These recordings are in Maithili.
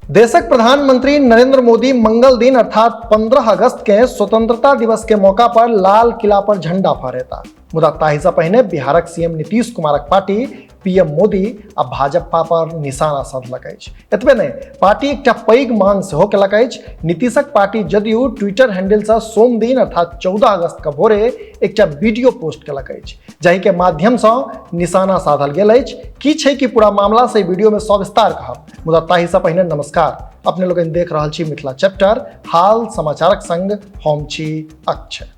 देशक प्रधानमंत्री नरेंद्र मोदी मंगल दिन अर्थात 15 अगस्त के स्वतंत्रता दिवस के मौका पर लाल किला पर झंडा फहरेता। मुदा ताहिसँ पहिने बिहारक सीएम नीतीश कुमारक पार्टी पीएम मोदी आ भाजपा पर निशाना साधलक अछि। एतबे नहि, पार्टी एकटा पैघ मांग सेहो केलक अछि। नीतीशक पार्टी जदयू ट्विटर हैंडलसँ सोमदिन अर्थात 14 अगस्त के भोरे एकटा वीडियो पोस्ट केलक अछि, जाहि के माध्यमसँ निशाना साधल गेल अछि। की छै कि पूरा मामला से वीडियो में सविस्तार कहब, मुदा ताहिसँ पहिने नमस्कार। अपने लोकनि देख रहल छी मिथिला चैप्टर हाल समाचारक संग हम छी अक्षय।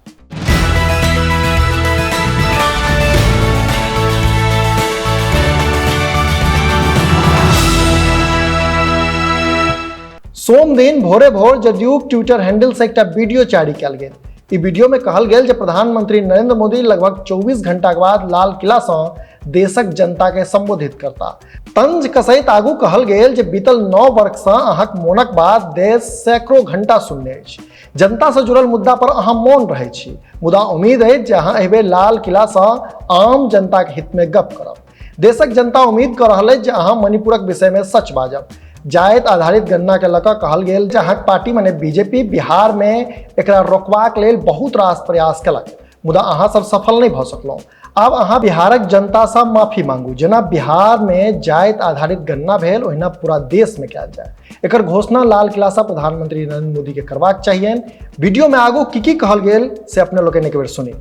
सोम दिन भोरे भोर जदयू ट्विटर हैंडल से एकटा वीडियो जारी कयल गेल। ई वीडियो में कहल गेल जे प्रधानमंत्री नरेंद्र मोदी लगभग 24 घंटा के बाद लाल किला से देशक जनता के संबोधित करता। तंज कसैत आगू कहल गेल जे बीतल 9 वर्ष से अहाँक मौनक बाद देश सैकड़ों घंटा सुनने अछि। जनता से जुड़ल मुद्दा पर अहाँ मौन रहै छी, मुदा उम्मीद अछि जे अहाँ एहि बेर लाल किला से आम जनता के हित में गप करब। देशक जनता उम्मीद कऽ रहल अछि जे अहाँ मणिपुरक विषय में सच बाजब। जाति आधारित गणना के लऽ कऽ कहल गेल जे अहाँक पार्टी माने बीजेपी बिहार में एकरा रोकबाक लेल बहुत रास प्रयास केलक, मुदा अहाँ सब सफल नहि भऽ सकलहुँ। आब अहाँ बिहारक जनतासँ माफी मांगू। जेना बिहार में जाति आधारित गणना भेल ओहिना पूरा देश में कयल जाय। एकर घोषणा लाल किलासँ प्रधानमंत्री नरेंद्र मोदी के करबाक चाहियनि। वीडियो में आगू की कहल गेल से अपने लोकनि एक बेर सुनी।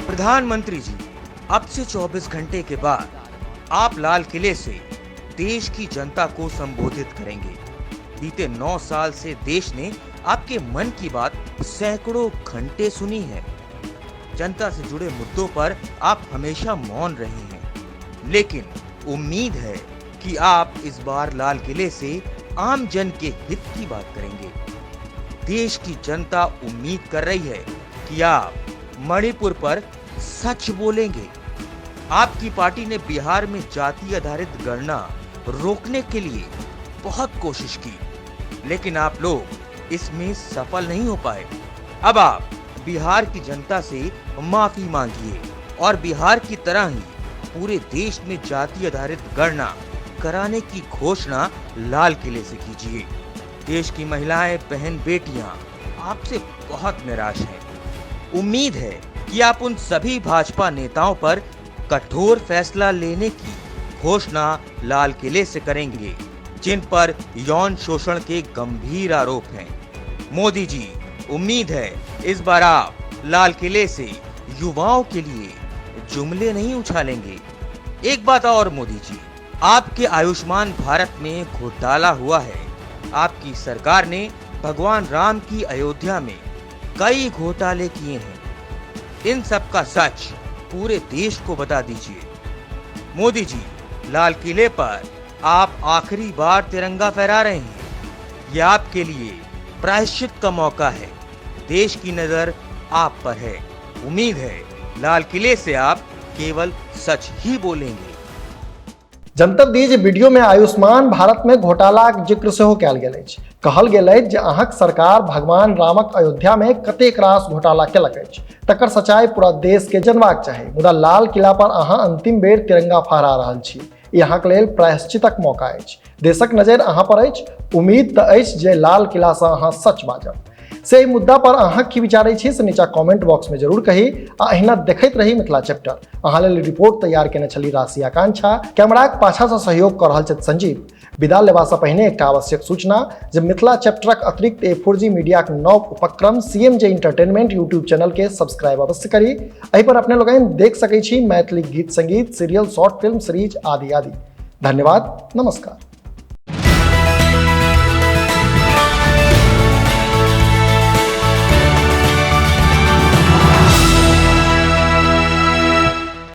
प्रधानमंत्री जी, अब से 24 घंटे के बाद आप लाल किले से देश की जनता को संबोधित करेंगे। बीते 9 साल से देश ने आपके मन की बात सैकड़ों घंटे सुनी है। जनता से जुड़े मुद्दों पर आप हमेशा मौन रहे हैं, लेकिन उम्मीद है कि आप इस बार लाल किले से आम जन के हित की बात करेंगे। देश की जनता उम्मीद कर रही है कि आप मणिपुर पर सच बोलेंगे। आपकी पार्टी ने बिहार में जाति आधारित गणना रोकने के लिए बहुत कोशिश की, लेकिन आप लोग इसमें सफल नहीं हो पाए। अब आप बिहार की जनता से माफी मांगिए और बिहार की तरह ही पूरे देश में जाति आधारित गणना कराने की घोषणा लाल किले से कीजिए। देश की महिलाएं, बहन, बेटियां आपसे बहुत निराश हैं। उम्मीद है कि आप उन सभी भाजपा नेताओं पर कठोर फैसला लेने की घोषणा लाल किले से करेंगे, जिन पर यौन शोषण के गंभीर आरोप हैं। मोदी जी, उम्मीद है इस बार आप लाल किले से युवाओं के लिए जुमले नहीं उछालेंगे। एक बात और मोदी जी, आपके आयुष्मान भारत में घोटाला हुआ है। आपकी सरकार ने भगवान राम की अयोध्या में कई घोटाले किए हैं। इन सब का सच पूरे देश को बता दीजिए। मोदी जी, लाल किले पर आप आखिरी बार तिरंगा फहरा रहे हैं। यह आपके लिए प्रायश्चित का मौका है। देश की नजर आप पर है। उम्मीद है लाल किले से आप केवल सच ही बोलेंगे। जनतब दी जे वीडियो में आयुष्मान भारत में घोटालाक जिक्र सेहो कयल गेल अछि। कहल गेल अछि जे अहाँक सरकार भगवान रामक अयोध्या में कतेक रास घोटाला केलक अछि, तकर सच्चाई पूरा देश के जनबाक चाही। मुदा लाल किला पर अहाँ अंतिम बेर तिरंगा फहरा रहल छी, ई अहाँक लेल प्रायश्चितक मौका अछि। देशक नजर अहाँ पर अछि। उम्मीद तऽ अछि जे लाल किलासँ अहाँ सच बाजब। से एहि मुद्दा पर अहाँ की विचारै छी से नीचा कमेंट बॉक्स में जरूर कही आ अहिना देखैत रही मिथिला चैप्टर। अहाँ लेल रिपोर्ट तैयार केने छली राशि आकांक्षा, कैमराक पाछासँ सहयोग कऽ रहल छथि संजीव। विदा लेबासँ पहिने एकटा आवश्यक सूचना जे मिथिला चैप्टरक अतिरिक्त A4G मीडियाक नव उपक्रम CMJ entertainment YouTube channel के सब्सक्राइब अवश्य करी। एहि पर अपने लोकनि देख सकै छी मैथिली गीत संगीत, सीरियल, शॉर्ट फिल्म, सीरीज आदि आदि। धन्यवाद, नमस्कार।